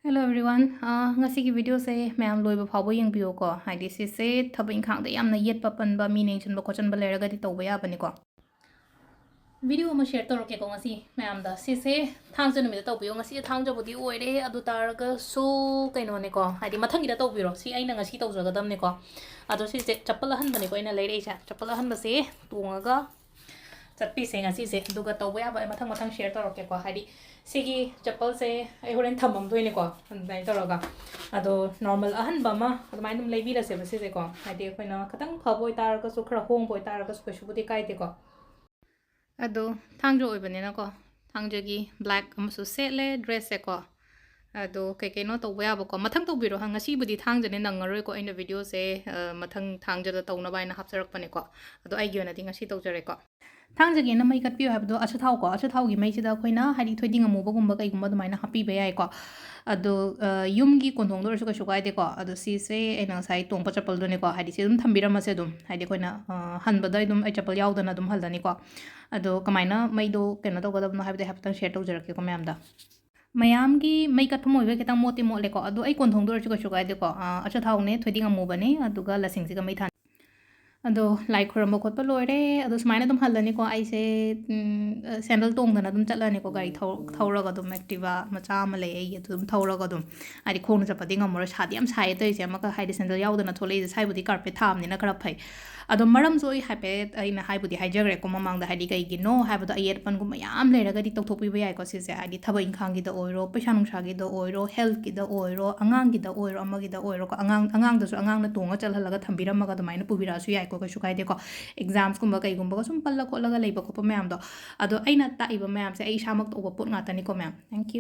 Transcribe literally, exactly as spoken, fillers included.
Hello everyone. ꯑꯥ, ꯉꯁꯤꯒꯤ videoꯁꯦ ꯃꯌꯥꯝ ꯂꯣꯏꯕ ꯐꯥꯎꯕ ꯌꯦꯡꯕꯤꯌꯨꯀꯣ꯫ ꯍꯥꯏꯗꯤ ꯁꯤꯁꯦ ꯊꯕꯛ ꯏꯪꯈꯥꯡꯗ ꯌꯥꯝꯅ ꯌꯦꯠꯄ ꯄꯟꯕ, ꯃꯤ ꯅꯦꯡꯁꯤꯟꯕ ꯈꯣꯠꯆꯟꯕ ꯂꯩꯔꯒꯗꯤ ꯇꯧꯕ ꯌꯥꯕꯅꯤꯀꯣ꯫ Video ꯑꯃ share ꯇꯧꯔꯛꯀꯦꯀꯣ ꯉꯁꯤ ꯃꯌꯥꯝꯗ꯫ ꯁꯤꯁꯦ ꯊꯥꯡꯖ ꯅꯨꯃꯤꯠꯇ ꯇꯧꯕꯤꯌꯣ꯫ ꯉꯁꯤ ꯊꯥꯡꯖꯕꯨꯗꯤ ꯑꯣꯏꯔꯦ, ꯑꯗꯨ ꯇꯥꯔꯒꯁꯨ ꯀꯩꯅꯣꯅꯦꯀꯣ, ꯍꯥꯏꯗꯤ ꯃꯊꯪꯒꯤꯗ ꯇꯧꯕꯤꯔꯣ꯫ ꯁꯤ ꯑꯩꯅ ꯉꯁꯤ ꯇꯧꯖꯒꯗꯕꯅꯦꯀꯣ꯫ ꯑꯗꯣ ꯁꯤꯁꯦ ꯆꯄꯜ ꯑꯍꯟꯕꯅꯦꯀꯣ ꯑꯩꯅ ꯂꯩꯔꯛꯏꯁꯦ꯫ ꯆꯄꯜ ꯑꯍꯟꯕꯁꯦ ꯇꯣꯡꯉꯒ ꯆꯠꯄꯤꯁꯦ ꯉꯁꯤꯁꯦ꯫ ꯑꯗꯨꯒ ꯇꯧꯕ ꯌꯥꯕ ꯑꯩ ꯃꯊꯪ ꯃꯊꯪ share ꯇꯧꯔꯛꯀꯦꯀꯣ꯫ ꯍꯥꯏꯗꯤ ꯁꯤꯒꯤ ꯆꯄꯜꯁꯦ ꯑꯩ ꯍꯣꯔꯦꯟ ꯊꯝꯃꯝꯗꯣꯏꯅꯦꯀꯣ, ꯑꯗꯨꯃꯥꯏꯅ ꯇꯧꯔꯒ꯫ ꯑꯗꯣ normal ꯑꯍꯟꯕ ꯑꯃ ꯑꯗꯨꯃꯥꯏꯅ ꯑꯗꯨꯝ ꯂꯩꯕꯤꯔꯁꯦꯕ ꯁꯤꯁꯦꯀꯣ꯫ ꯍꯥꯏꯗꯤ ꯑꯩꯈꯣꯏꯅ ꯈꯤꯇꯪ ꯐꯕ ꯑꯣꯏꯇꯥꯔꯒꯁꯨ, ꯈꯔ ꯍꯣꯡꯕ ꯑꯣꯏꯇꯥꯔꯒꯁꯨ ꯀꯩꯁꯨꯕꯨꯗꯤ ꯀꯥꯏꯗꯦꯀꯣ꯫ ꯑꯗꯣ ꯊꯥꯡꯖ ꯑꯣꯏꯕꯅꯤꯅꯀꯣ, ꯊꯥꯡꯖꯒꯤ black ꯑꯃꯁꯨ ꯁꯦꯠꯂꯦ dressꯁꯦꯀꯣ꯫ ꯑꯗꯣ ꯀꯩ ꯀꯩꯅꯣ ꯇꯧꯕ ꯌꯥꯕꯀꯣ, ꯃꯊꯪ ꯇꯧꯕꯤꯔꯣ꯫ ꯍ-, ꯉꯁꯤꯕꯨꯗꯤ ꯊꯥꯡꯖꯅꯦ, ꯅꯪꯉꯔꯣꯏꯀꯣ꯫ ꯑꯩꯅ videoꯁꯦ, ꯑ, ꯃꯊꯪ ꯊꯥꯡꯖꯗ ꯇꯧꯅꯕ ꯍꯥꯏꯅ ꯍꯥꯞꯆꯔꯛꯄꯅꯦꯀꯣ꯫ ꯑꯗꯣ ꯑꯩꯒꯤ ꯑꯣꯏꯅꯗꯤ ꯉꯁꯤ ꯇꯧꯖꯔꯦꯀꯣ꯫ ꯊꯥꯡꯖꯒꯤꯅ ꯃꯩ ꯀꯠꯄꯤꯌꯨ ꯍꯥꯏꯕꯗꯣ ꯑꯆꯥꯊꯥꯎꯀꯣ, ꯑꯆꯥꯊꯥꯎꯒꯤ ꯃꯩꯁꯤꯗ ꯑꯩꯈꯣꯏꯅ ꯍꯥꯏꯗꯤ ꯊꯣꯏꯗꯤꯡ ꯑꯃꯨꯕꯒꯨꯝꯕ ꯀꯩꯒꯨꯝꯕ ꯑꯗꯨꯃꯥꯏꯅ ꯍꯥꯞꯄꯤꯕ ꯌꯥꯏꯀꯣ꯫ ꯑꯗꯣ, ꯑ, ꯌꯨꯝꯒꯤ ꯀꯣꯟꯊꯣꯡꯗ ꯑꯣꯏꯔꯁꯨ ꯀꯩꯁꯨ ꯀꯥꯏꯗꯦꯀꯣ꯫ ꯑꯗꯣ ꯁꯤꯁꯦ ꯑꯩꯅ ꯉꯁꯥꯏ ꯇꯣꯡꯕ ꯆꯄꯜꯗꯨꯅꯦꯀꯣ, ꯍꯥꯏꯗꯤ ꯁꯤ ꯑꯗꯨꯝ ꯊꯝꯕꯤꯔꯝꯃꯁꯦ ꯑꯗꯨꯝ, ꯍꯥꯏꯗꯤ ꯑꯩꯈꯣꯏꯅ, ꯑ, ꯍꯟꯕꯗ ꯑꯗꯨꯝ ꯑꯩ ꯆꯄꯜ ꯌꯥꯎꯗꯅ ꯑꯗꯨꯝ ꯍꯜꯂꯅꯤꯀꯣ꯫ ꯑꯗꯣ ꯀꯃꯥꯏꯅ ꯃꯩꯗꯣ ꯀꯩꯅꯣ ꯇꯧꯒꯗꯕꯅꯣ ꯍꯥꯏꯕꯗꯤ ꯍꯥꯏꯐꯦꯠꯇꯪ share ꯇꯧꯖꯔꯛꯀꯦꯀꯣ ꯃꯌꯥꯝꯗ꯫ ꯃꯌꯥꯝꯒꯤ ꯃꯩ ꯀꯠꯐꯝ ꯑꯣꯏꯕ ꯈꯤꯇꯪ ꯃꯣꯠꯇꯤ ꯃꯣꯠꯂꯦꯀꯣ, ꯑꯗꯣ ꯑꯩ ꯀꯣꯟꯊꯣꯡꯗ ꯑꯣꯏꯔꯁꯨ ꯀꯩꯁꯨ ꯀꯥꯏꯗꯦꯀꯣ꯫ ꯑ, ꯑꯆꯥꯊꯥꯎꯅꯦ, ꯊꯣꯏꯗꯤꯡ ꯑꯃꯨꯕꯅꯦ, ꯑꯗꯨꯒ ꯂꯁꯤꯡꯁꯤꯒ ꯃꯩ ꯊꯥꯟ-, ꯑꯗꯣ ꯂꯥꯏ ꯈꯨꯔꯝꯕ ꯈꯣꯠꯄ ꯂꯣꯏꯔꯦ꯫ ꯑꯗꯣ ꯁꯨꯃꯥꯏꯅ ꯑꯗꯨꯝ ꯍꯜꯂꯅꯤꯀꯣ ꯑꯩꯁꯦ꯫ ꯎꯝ, ꯑ, sandal ꯇꯣꯡꯗꯅ ꯑꯗꯨꯝ ꯆꯠꯂꯅꯤꯀꯣ, ꯒꯥꯔꯤ ꯊꯧ-, ꯊꯧꯔꯒ ꯑꯗꯨꯝ, Activa ꯃꯆꯥ ꯑꯃ ꯂꯩ ꯑꯩꯒꯤ, ꯑꯗꯨ ꯑꯗꯨꯝ ꯊꯧꯔꯒ ꯑꯗꯨꯝ, ꯍꯥꯏꯗꯤ ꯈꯣꯡꯅ ꯆꯠꯄꯗꯤ ꯉꯝꯃꯔꯣꯏ, ꯁꯥꯗꯤ ꯌꯥꯝ ꯁꯥꯏꯌꯦ ꯇꯧꯔꯤꯁꯦ꯫ ꯑꯃꯒ ꯍꯥꯏꯗꯤ sandal ꯌꯥꯎꯗꯅ ꯊꯣꯛꯂꯛꯏꯁꯦ, ꯁ꯭ꯋꯥꯏꯕꯨꯗꯤ carpet ꯊꯥꯕꯅꯤꯅ ꯈꯔ ꯐꯩ꯫ ꯑꯗꯣ ꯃꯔꯝꯁꯨ ꯑꯩ ꯍꯥꯏꯐꯦꯠ ꯑꯩꯅ ꯍꯥꯏꯕꯨꯗꯤ ꯍꯥꯏꯖꯈ꯭ꯔꯦꯀꯣ ꯃꯃꯥꯡꯗ, ꯍꯥꯏꯗꯤ ꯀꯩꯒꯤꯅꯣ ꯍꯥꯏꯕꯗꯣ, ꯑꯌꯦꯠꯄꯟꯒꯨꯝꯕ ꯌꯥꯝ ꯂꯩꯔꯒꯗꯤ ꯇꯧꯊꯣꯛꯄꯤꯕ ꯌꯥꯏꯀꯣ ꯁꯤꯁꯦ꯫ ꯍꯥꯏꯗꯤ ꯊꯕꯛ ꯏꯪꯈꯥꯡꯒꯤꯗ ꯑꯣꯏꯔꯣ, ꯄꯩꯁꯥ ꯅꯨꯡꯁꯥꯒꯤꯗ ꯑꯣꯏꯔꯣ, healthꯀꯤꯗ ꯑꯣꯏꯔꯣ, ꯑꯉꯥꯡꯒꯤꯗ ꯑꯣꯏꯔꯣ, ꯑꯃꯒꯤꯗ ꯑꯣꯏꯔꯣꯀꯣ꯫ ꯑꯉꯥꯡ, ꯑꯉꯥꯡꯗꯁꯨ ꯑꯉꯥꯡꯅ ꯇꯣꯡꯉ ꯆꯠꯍꯜꯂꯒ ꯊꯝꯕꯤꯔꯝꯃꯒ ꯑꯗꯨꯃꯥꯏꯅ ꯄꯨꯕꯤꯔꯛꯑꯁꯨ ꯌꯥꯏꯀꯣ, ꯀꯩꯁꯨ ꯀꯥꯏꯗꯦꯀꯣ꯫ Examsꯀꯨꯝꯕ ꯀꯩꯒꯨꯝꯕꯒ ꯁꯨꯝ ꯄꯜꯂ ꯈꯣꯠꯂꯒ ꯂꯩꯕ ꯈꯣꯠꯄ ꯃꯌꯥꯝꯗꯣ꯫ ꯑꯗꯣ ꯑꯩꯅ ꯇꯥꯛꯏꯕ ꯃꯌꯥꯝꯁꯦ ꯑꯩ ꯏꯁꯥꯃꯛ ꯇꯧꯕ ꯄꯣꯠ ꯉꯥꯛꯇꯅꯤꯀꯣ ꯃꯌꯥꯝ꯫ Thank you꯫